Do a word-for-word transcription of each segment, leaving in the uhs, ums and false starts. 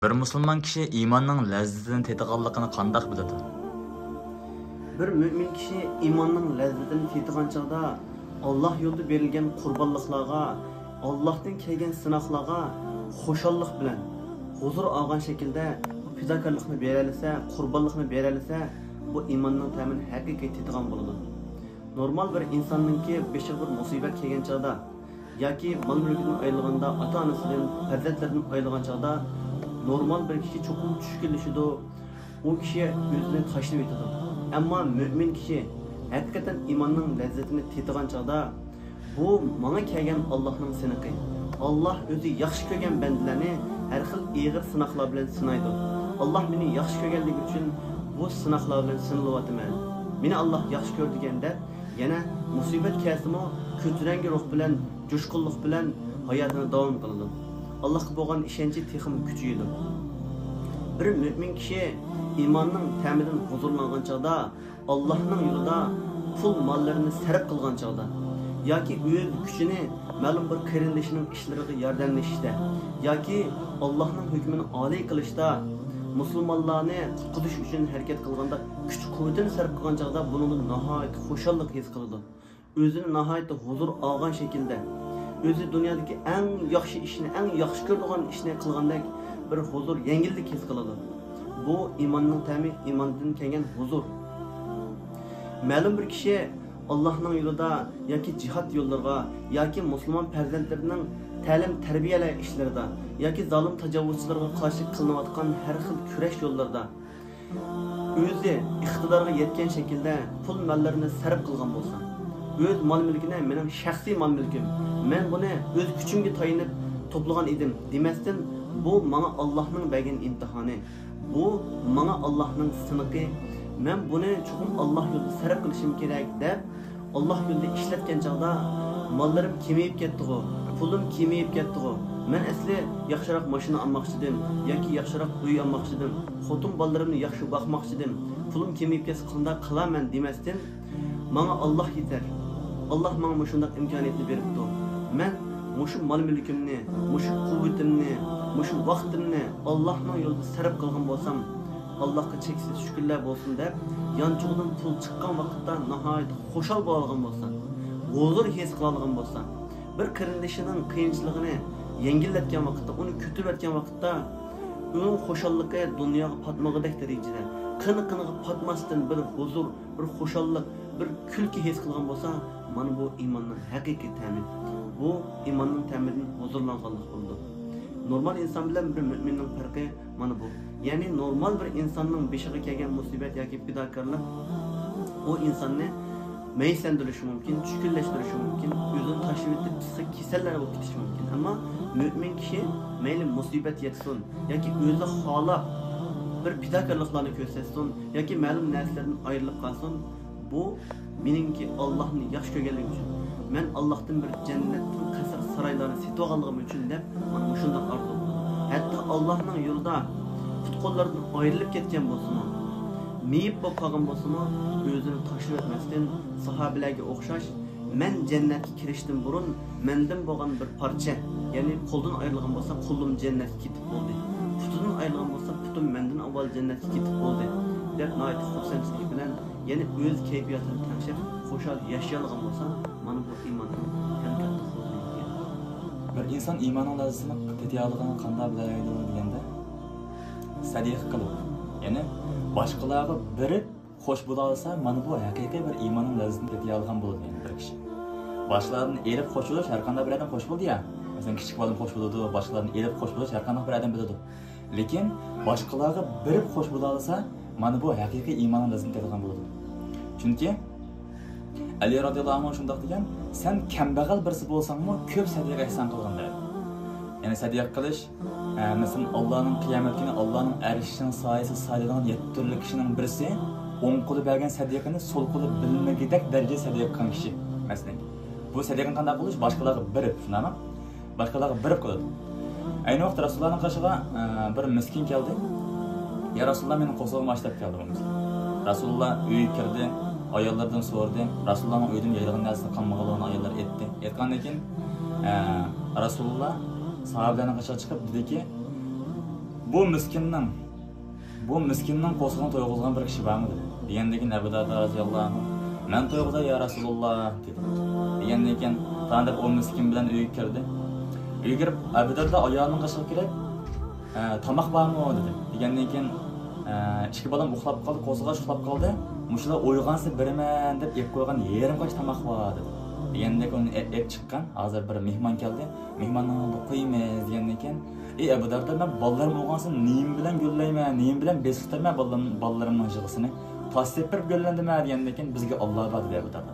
بىر مۇسۇلمان كىشى ئىماننىڭ لەززىتىنى تېتىغانلىقىنى قانداق بىلىدۇ؟ بىر مۆمىن كىشى ئىماننىڭ لەززىتىنى تېتىغان چاغدا، ئاللاھ يولىدا بېرىلگەن قۇربانلىقلارغا، ئاللاھتىن كەلگەن سىناقلارغا خۇشاللىق بىلەن، ھۇزۇر ئالغان شەكىلدە بۇ پىداكارلىقنى بېرەلىسە، قۇربانلىقنى بېرەلىسە، بۇ ئىماننىڭ تەمىنى ھەقىقىي تېتىغان بولىدۇ. نورمال بىر ئىنساننىڭكى بېشىغا بىر مۇسىبەت كەلگەن چاغدا، ياكى مال-مۈلكىدىن ئايرىلغاندا، ئاتا-ئانىسىدىن، پەرزەنتلىرىدىن ئايرىلغان چاغدا، نورمال بىر كىشى چوقۇم چۈشكۈنلىشىدۇ، ئۇ كىشى ئۆزىنى تاشلىۋېتىدۇ. ئەمما مۆمىن كىشى ھەقىقەتەن ئىماننىڭ لەززىتىنى تېتىغان چاغدا، بۇ ماڭا كەلگەن ئاللاھنىڭ سىنىقى. ئاللاھ ئۆزى ياخشى كۆرگەن بەندىلەرنى ھەر خىل ئېغىر سىناقلار بىلەن سىنايدۇ. ئاللاھ مېنى ياخشى كۆرگەنلىكى ئۈچۈن بۇ سىناقلار بىلەن سىنىلىۋاتىمەن. مېنى ئاللاھ ياخشى كۆرىدىكەن دەپ، يەنە مۇسىبەت كەلسىمۇ، كۆتۈرەڭگۈ روھ بىلەن، جۇشقۇنلۇق بىلەن ھاياتىنى داۋام قىلىدۇ. ئاللاھقا بولغان ئىشەنچى تېخىمۇ كۈچىيىدۇ. بىر مۆمىن كىشى ئىماننىڭ تەمىدىن ھۇزۇرلانغان چاغدا، ئاللاھنىڭ يولىدا پۇل ماللىرىنى سەرپ قىلغان چاغدا، ياكى ئۆز كۈچىنى مەلۇم بىر قېرىندىشىنىڭ ئىشلىرىغا ياردەملىشىشتە، ياكى ئاللاھنىڭ ھۆكمىنى ئالىي قىلىشتا، مۇسۇلمانلارنى قۇتقۇزۇش ئۈچۈن ھەرىكەت قىلغاندا، كۈچ-قۇۋۋىتىنى سەرپ قىلغان چاغدا بۇنىڭدىن ناھايىتى خۇشاللىق ھېس قىلىدۇ. ئۆزىنى ناھايىتى ھۇزۇر ئالغان شەكىلدە، ئۆزى دۇنيادىكى ئەڭ ياخشى ئىشنى، ئەڭ ياخشى كۆرىدىغان ئىشنى قىلغاندەك بىر ھۇزۇر، يەڭگىللىك ھېس قىلىدۇ. بۇ ئىماننىڭ تەمى، ئىماندىن كەلگەن ھۇزۇر. مەلۇم بىر كىشى ئاللاھنىڭ يولىدا ياكى جىھاد يوللىرىغا، ياكى مۇسۇلمان پەرزەنتلىرىنىڭ تەلىم-تەربىيەلەش ئىشلىرىدا، ياكى زالىم تاجاۋۇزچىلارغا قارشى قىلىنىۋاتقان ھەر خىل كۈرەش يوللىرىدا، ئۆزى ئىقتىدارغا يەتكەن شەكىلدە پۇل ماللىرىنى سەرپ قىلغان بولسا، ئۆز مال-مۈلكىنى مېنىڭ شەخسىي مال-مۈلكۈم، مەن بۇنى ئۆز كۈچۈمگە تايىنىپ توپلىغان ئىدىم دېمەستىن، بۇ ماڭا ئاللاھنىڭ بەرگەن ئىمتىھانى، بۇ ماڭا ئاللاھنىڭ سىنىقى، مەن بۇنى چوقۇم ئاللاھ يولىدا سەرپ قىلىشىم كېرەك دەپ، ئاللاھ يولىدا ئىشلەتكەن چاغدا، ماللىرىم كېمىيىپ كەتتىغۇ، پۇلۇم كېمىيىپ كەتتىغۇ، مەن ئەسلى ياخشىراق ماشىنا ئالماقچىدىم ياكى ياخشىراق ئۆي ئالماقچىدىم، خوتۇن بالىلىرىمنى ياخشى باقماقچىدىم، پۇلۇم كېمىيىپ كەتسە قانداق قىلارمەن دېمەستىن، ماڭا ئاللاھ يېتەر، ئاللاھ ماڭا مۇشۇنداق ئىمكانىيەتنى بېرىپتۇ، مەن مۇشۇ مال-مۈلكۈمنى، مۇشۇ قۇۋۋىتىمنى، مۇشۇ ۋاقتىمنى ئاللاھنىڭ يولىدا سەرپ قىلغان بولسام، ئاللاھقا چەكسىز شۈكۈرلەر بولسۇن دەپ، يانچۇقىدىن پۇل چىققان ۋاقىتتا ناھايىتى خۇشال بولالىغان بولسا، ھۇزۇر ھېس قىلالىغان بولسا، بىر قېرىندىشىنىڭ قىيىنچىلىقىنى يەڭگىللەتكەن ۋاقىتتا، ئۇنى كۆتۈرۈۋەتكەن ۋاقىتتا، ئۇنىڭ خۇشاللىقى دۇنياغا پاتمىغۇدەك دەرىجىدە، قېنى-قېنىغا پاتماستىن بىر ھۇزۇر، بىر خۇشاللىق، بىر كۈلكە ھېس قىلغان بولسا، مانا بۇ ئىماننىڭ ھەقىقىي تەمى. بۇ ئىماننىڭ تەمىدىن ھۇزۇرلانغانلىق بولىدۇ. نورمال ئىنسان بىلەن بىر مۆمىننىڭ پەرقى مانا بۇ. يەنى نورمال بىر ئىنساننىڭ بېشىغا كەلگەن مۇسىبەت ياكى پىداكارلىق ئۇ ئىنساننى مەيۈسلەندۈرۈشى مۇمكىن، چۈشكۈنلەشتۈرۈشى مۇمكىن، ئۆزىنى تاشلىۋېتىپ پىسخىك كېسەللەر بولۇپ كېتىشى مۇمكىن. ئەمما مۆمىن كىشى مەيلى مۇسىبەت يەتسۇن ياكى ئۆزى خالاپ بىر پىداكارلىقلارنى كۆرسەتسۇن ياكى مەلۇم نەرسىلەردىن ئايرىلىپ قالسۇن، بۇ مېنىڭكى ئاللاھنى ياخشى كۆرگەنلىكىم ئۈچۈن، مەن ئاللاھتىن بىر جەننەتتىن قەسىر سارايلارنى سېتىۋالغانلىقىم ئۈچۈن دەپ، مانا مۇشۇنداق ئارزۇ قىلىدۇ. ھەتتا ئاللاھنىڭ يولىدا پۇت-قوللىرىدىن ئايرىلىپ كەتكەن بولسىمۇ، مېيىپ بولۇپ قالغان بولسىمۇ، ئۆزىنى تاشلىۋەتمەستىن، ساھابىلەرگە ئوخشاش، مەن جەننەتكە كىرىشتىن بۇرۇن مەندىن بولغان بىر پارچە، يەنى قولدىن ئايرىلغان بولسا، قولۇم جەننەتكە كېتىپ بولدى. پۇتىدىن ئايرىلغان بولسا، پۇتۇم مەندىن ئاۋۋال جەننەتكە كېتىپ بولدى، دەپ ناھايىتى خۇرسەنچىلىك بىلەن يەنە ئۆز كەيپىياتىنى تەڭشەپ، خۇشال ياشىيالىغان بولسا، مانا بۇ ئىماننىڭ ئەڭ كاتتا ھۇزۇرى. بىر ئىنسان ئىماننىڭ لەززىتىنى تېتىيالىغىنىنى قانداق بىلەلەيدۇ دېگەندە، سەدىقە قىلىپ، يەنى باشقىلارغا بېرىپ خۇش بولالىسا، مانا بۇ ھەقىقىي بىر ئىماننىڭ لەززىتىنى تېتىيالىغان بولىدۇ، يەنى بىر كىشى. باشقىلاردىن ئېلىپ خۇش بولۇش، ھەر قانداق بىر ئادەم خۇش بولىدۇ يا. مەسىلەن، كىچىك بالىمۇ خۇش بولىدۇ، باشقىلاردىن ئېلىپ خۇش بولۇش ھەر قانداق بىر ئادەم بىلىدۇ. لېكىن باشقىلارغا بېرىپ خۇش بولالىسا، مانا بۇ ھەقىقىي ئىماننىڭ لەززىتىنى تېتىغان بولىدۇ. چۈنكى ئەلى رازىياللاھۇ ئەنھۇ شۇنداق دېگەن، سەن كەمبەغەل بىرسى بولساڭمۇ، كۆپ سەدىقە ئېھسان قىلغىن دەيدۇ. يەنى سەدىقە قىلىش، ئە، مەسىلەن، ئاللانىڭ قىيامەت كۈنى ئاللانىڭ ئەرشىنىڭ سايىسىدا سايلىنىدىغان يەتتە تۈرلۈك كىشىنىڭ بىرسى ئوڭ قولى بەرگەن سەدىقىنى سول قولى بىلمىگۈدەك دەرىجىدە سەدىقە قىلغان كىشى. مەسىلەن، بۇ سەدىقىنى قانداق قىلىش؟ باشقىلارغا بېرىپ، شۇنداقمۇ؟ باشقىلارغا بېرىپ قىلىدۇ. ئەينى ۋاقىتتا رەسۇلۇللانىڭ قېشىغا، ئە، بىر مىسكىن كەلدى. يا رەسۇلۇللا، مېنىڭ قورسىقىم ئاچ دەپ كەلدى بۇ مىسكىن. رەسۇلۇللا ئۆيگە كىردى، ئاياللاردىن سورىدى. رەسۇلۇللانىڭ ئۆيىدىن يەيدىغان نەرسىسى قالمىغانلىقىنى ئاياللار ئېيتتى. ئېيتقاندىن كېيىن، ئە، رەسۇلۇللا ساھابىلەرنىڭ قېشىغا چىقىپ دېدىكى، بۇ مىسكىننىڭ، بۇ مىسكىننىڭ قورسىقىنى تويغۇزغان بىر كىشى بارمۇ؟ دېدى. دېگەندىن كېيىن ئەبۇ دەردە رەزىياللاھۇ ئەنھۇ، مەن تويغۇزاي يا رەسۇلۇللا، دېدى. دېگەندىن كېيىن، تاڭ دەپ ئۇ مىسكىن بىلەن ئۆيگە كىردى. ئۆيگە كىرىپ، ئەبۇ دەردە ئايالىنىڭ قېشىغا كېلىپ، ئە، تاماق بارمۇ؟ دېدى. دېگەندىن كېيىن، ئە، ئىككى بالام ئۇخلاپ قالدى، قورسىقى ئاچ ئۇخلاپ قالدى. مۇشۇلار ئويغانسا بېرىمەن دەپ ئېلىپ قويغان يېرىم قاچا تاماق بار، دېدى. دېگەندىن كېيىن ئۇنى ئېلىپ چىققان. ھازىر بىر مېھمان كەلدى. مېھماننىڭ ئالدىغا قويىمىز، دېگەندىن كېيىن، ئى ئەبۇ دەردە، مەن بالىلىرىم ئويغانسا نېمە بىلەن گۈللەيمەن، نېمە بىلەن بېسىقتۇرىمەن بالىلىرىم-، بالىلىرىمنىڭ يىغىسىنى؟ تاس تېپىپ گۈللەندىمەن، دېگەندىن كېيىن، بىزگە ئاللا بار، دېدى ئەبۇ دەردە.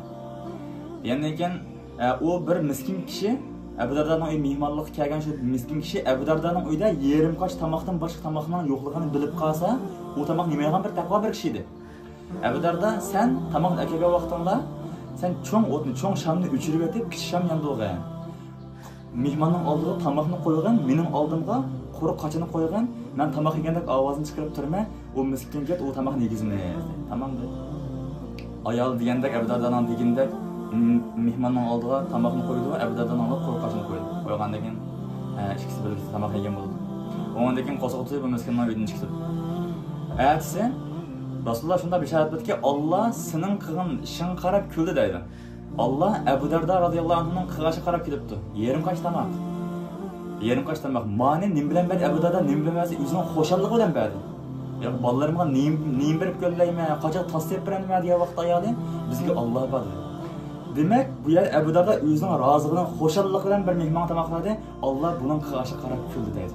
دېگەندىن كېيىن، ئە، ئۇ بىر مىسكىن كىشى، ئەبۇ دەردانىڭ ئۆيىگە مېھمانلىققا كەلگەن شۇ مىسكىن كىشى ئەبۇ دەردانىڭ ئۆيىدە يېرىم قاچا تاماقتىن باشقا تاماقنىڭ يوقلۇقىنى بىلىپ قالسا، ئۇ تاماق نېمە قىلغان بىر تەقۋا بىر كىشى ئىدى. ئەبۇ دەردا، سەن تاماقنى ئەكەلگەن ۋاقتىڭدا، سەن چوڭ ئوتنى، چوڭ شامنى ئۆچۈرۈۋېتىپ، كىچىك شام ياندۇرغىن. مېھماننىڭ ئالدىغا تاماقنى قويغىن، مېنىڭ ئالدىمغا قۇرۇق قاچىنى قويغىن، مەن تاماق يېگەندەك ئاۋازنى چىقىرىپ تۇرىمەن، ئۇ مىسكىنگە ئۇ تاماقنى يېگۈزىمىز. تامامدۇر. ئايال دېگەندەك، ئەبۇ دەردانىڭ دېگىنىدەك، م-، مېھماننىڭ ئالدىغا تاماقنى قويىدۇ، ئەبۇ دەردانىڭ ئالدىغا قۇرۇق قاچىنى قويىدۇ. قويغاندىن كېيىن، ئە، ئىككىسى بىرلىكتە تاماق يېگەن بولىدۇ. ئۇنىڭدىن كېيىن قورسىقى تويۇپ، بۇ مىسكىننىڭ ئۆيىدىن چىقىدۇ. ئەتىسى رەسۇلۇللا شۇنداق بېشارەت بەردىكى، ئاللا سېنىڭ قىلغان ئىشىڭغا قاراپ كۈلدى، دەيدۇ. ئاللا ئەبۇ دەردا رازىياللاھۇ ئەنھۇنىڭ قىلغان ئىشىغا قاراپ كۈلۈپتۇ. يېرىم قاچا تاماق. يېرىم قاچا تاماق. مانى نېمە بىلەن بەردى ئەبۇ دەردا، نېمە بىلەن بەرسە ئۆزىنىڭ خۇشاللىقى بىلەن بەردى. ياق، بالىلىرىمغا نېمە، نېمە بېرىپ گۈللەيمەن، قاچاق تاس تېپىپ بېرەمدىمەن دېگەن ۋاقىتتا ئايالى، بىزگە ئاللا بار، دېدى. دېمەك، بۇ يەردە ئەبۇ دەردا ئۆزىنىڭ رازىلىقىنىڭ خۇشاللىقى بىلەن بىر مېھمانغا تاماق بەردى، ئاللا بۇنىڭ قىلغان ئىشىغا قاراپ كۈلدى، دەيدۇ.